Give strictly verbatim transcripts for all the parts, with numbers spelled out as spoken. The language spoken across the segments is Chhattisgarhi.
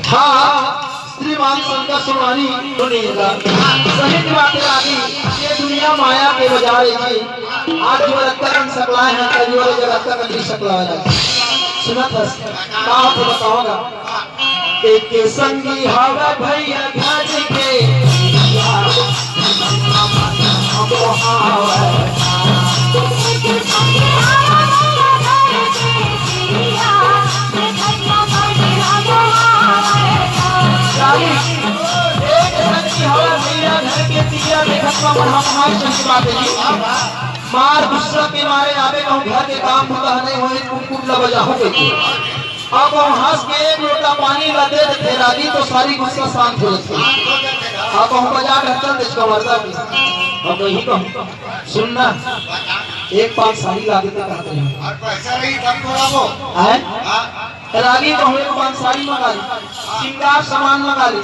हाँ, श्रीमान शंकर सुनवानी। सुनिएगा। सही बात है रागी, ये दुनिया माया के बाजार है जी। आज जो रत्ता कन सकलाए हैं, कल जो रत्ता कन भी सकलाए हैं। सुनत हस, का होत बताओगा? एक संगी हवे भैया घर के, एक संगी हवे भैया घर के तिया, देखत म बड़ा महान संगी बात है जी। मार गुस्सा के मारे आवे कहूँ घर के काम बुता नहीं होए, कुकुर ल बजाहूँ कहिके। अब कहूँ हंस के एक लोटा पानी ला दे देथे रागी तो सारी गुस्सा शांत हो जाथे। अब कहूँ बजा के चल दे इसका वर्दा भी। अब वही कहूँ, सुन ना, एक पान साड़ी ला देते कहते हैं। और पैसा नहीं तब थोड़ा वो। आए? हाँ। रागी कहूँ एक पान साड़ी मंगा ली, श्रृंगार सामान मंगा ली।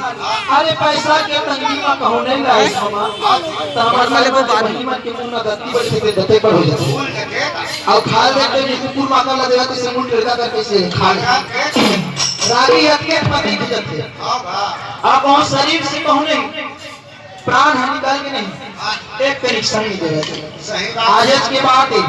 अरे पैसा के तंगी म कहूँ नहीं लाई सामान। तो हमारे मन में वो बात मन के मुंह ना गलती बड़ी से देते पर हो जाते। अब खा लेते भी कुकुर माता लगे तो इसे मुंह टेढ़ा करके इसे खा ले। रागी हत्या पति की जब से। अब वहाँ शरीर से कहूँ नहीं, प्राण ह निकल के नहीं, एक तरीक संग दे रहे। सही बात। आज के बात है,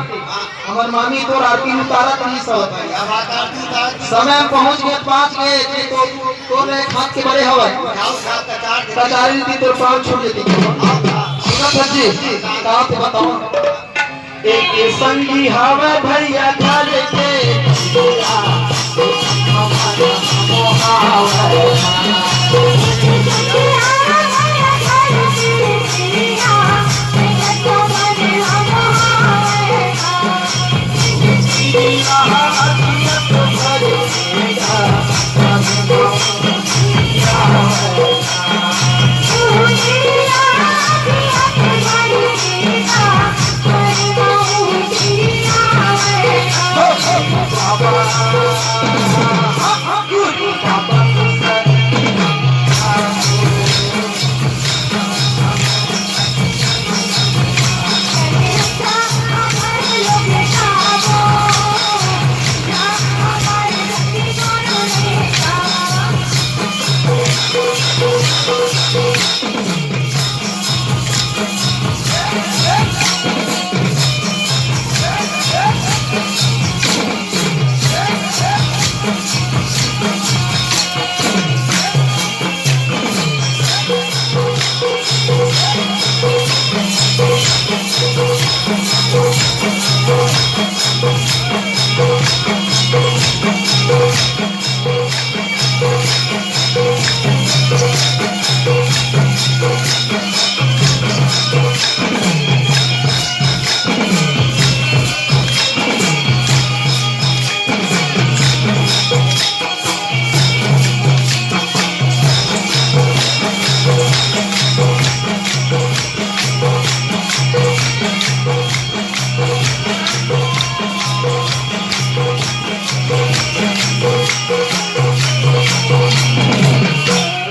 हमर मामी तोर आरती उतारत नहीं सब। क्या बात, आरती उतारत नहीं। समय पहुंच गए, पाँच गए, जे तो, तोर ले खात के बड़े हवा। उठाओ, उठाओ, कचार दे। कचारी दी तोर पाँव छू लेती। सुना सर जी, का आप बताओ? एक संगी हवे भैया घर के।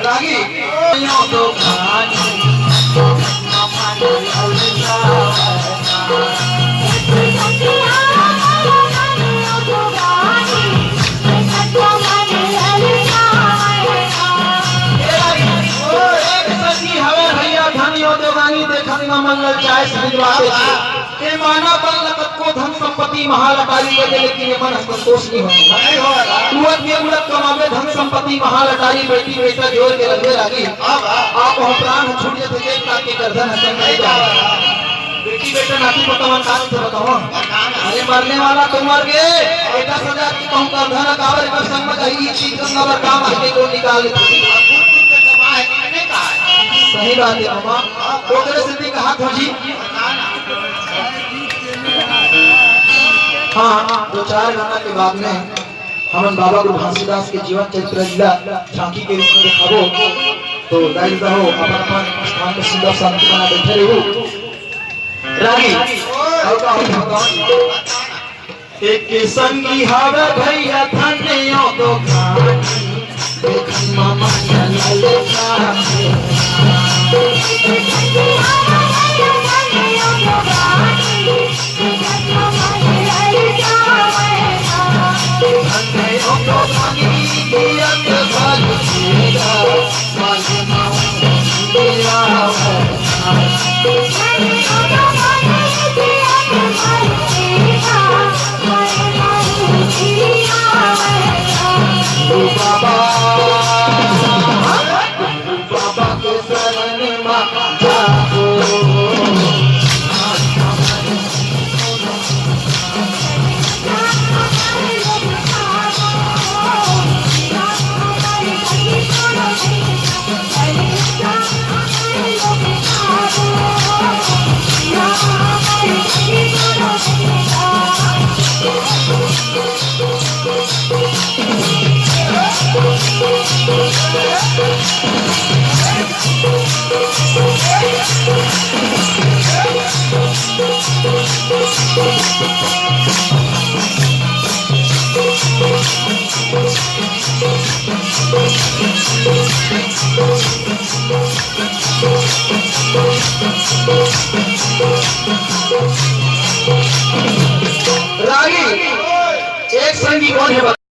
रागी। ए रागी, ओ, एक संगी हवे भैया, धन यो देवानी देखत म मन ललचाए, समझ बात है। ए मानव बल ल कतको धन संपत्ति महाल अटारी दे दे, लेकिन ये मन ह संतोष नहीं होय। नहीं होय। उड़त में उड़त कमावे धन संपत्ति महाल अटारी, बेटी बेटा जोर के रखबे रागी। हाँ, हाँ। आप वहाँ प्राण छूट जाथे, जेल काट के करधन ह संग नहीं जावे। बेटी बेटा नाती पोता मन का से बताओ। अरे मरने वाला तो मर गए, ये दस हजार की कहूँ करधन ह काबर कर संग में जाही, ये चीज गंगा बर काम आके को निकाल लेती। सही बात है मामा, ओकरे सेती कहा था जी। हाँ, दो चार गाना के बाद में हमन बाबा गुरु घासीदास के जीवन चरित्र लीला झांकी के रूप में दिखाबो। तो दाई ददा हो, अपन अपन स्थान में सुंदर शांति बना बैठे रहू। रागी, अउ का हो भगवान? एक संगी हवे भैया धन्य यो दो खानी, देखन मामा चलल जाथे। रागी, एक संगी कौन है?